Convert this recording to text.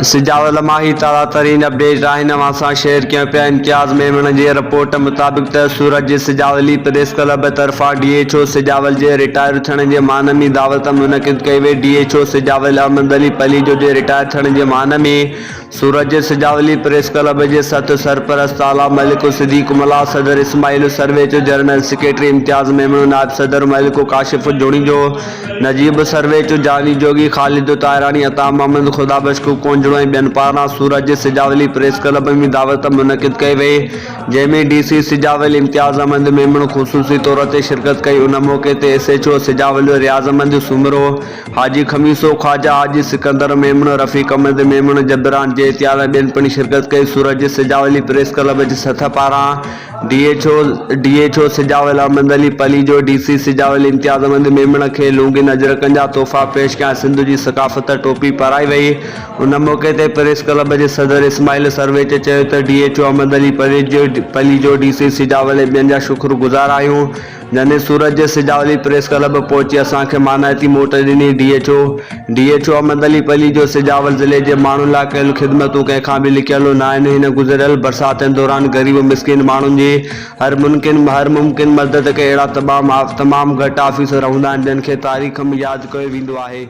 سجاول مان هي تازا ترين اپڊيٽ آهن اوهان سان شيئر ڪيون پيا امتياز ميمڻ جي رپورٽ مطابق ته سورت جي سجاولي پريس ڪلب طرفان ڊي ايڇ او سجاول جي رٽائر ٿيڻ جي مان ۾ دعوت منعقد ڪئي وئي D H O Sujawal Ahmed Ali Palijo جي رٽائر ٿيڻ جي مان ۾ سورت جي سجاولي پريس ڪلب جي ست سرپرست اعليٰ ملڪ صديق ملاح صدر اسماعيل سرويچ جنرل سيڪريٽري امتياز ميمڻ نائب صدر ملڪ ڪاشف جوڻيجو نجيب سرويچ، جاني جوڳي، خالد طاهراڻي، عطا محمد، خدا بخش ڪونجڙو ۽ ٻين پاران سورت جي سجاولي پريس ڪلب ۾ دعوت منعقد ڪئي وئي، جنهن ۾ ڊي سي سجاول امتياز احمد ميمڻ خصوصي طور تي شرڪت ڪئي، ان موقعي تي S H O Sujawal Riaz Ahmed Soomro, Haji Khamiso Khawaja, Haji Sikandar Memon, Rafiq Ahmed Memon, Jibran Jatiyal ۽ ٻين پڻ شرڪت ڪئي، سورت جي سجاولي پريس ڪلب جي سٿ پاران D H O D H O Sujawal Ahmed Ali Palijo, D C Sujawal Imtiaz Ahmed Memon کي لونگين اجرڪن جا تحفا پيش ڪيا ۽ سنڌ جي ثقافت ٽوپي پارائي وئي. ان موقعي تي پريس ڪلب جي صدر اسماعيل سرويچ چيو ته D H O Ahmed Ali Palijo D C Sujawal ۽ ٻين جا شڪر گذار آهيون جنھن سورت جي سجاولي پريس ڪلب پهچي اسان کي مانائتي موٽ ڏني. D H O D H O Ahmed Ali Palijo Sujawal ضلعي جي ماڻهن لاء ڪيل خدمتون ڪنهن کان به لڪيل ناهن. هن گذريل برساتن دوران غريب مسڪين ماڻهن جي هر ممڪن هر ممڪن مدد ڪئي. اهڙا تمام تمام گهٽ آفيسر هوندا آهن جن کي تاريخ ۾ ياد ڪيو ويندو آهي.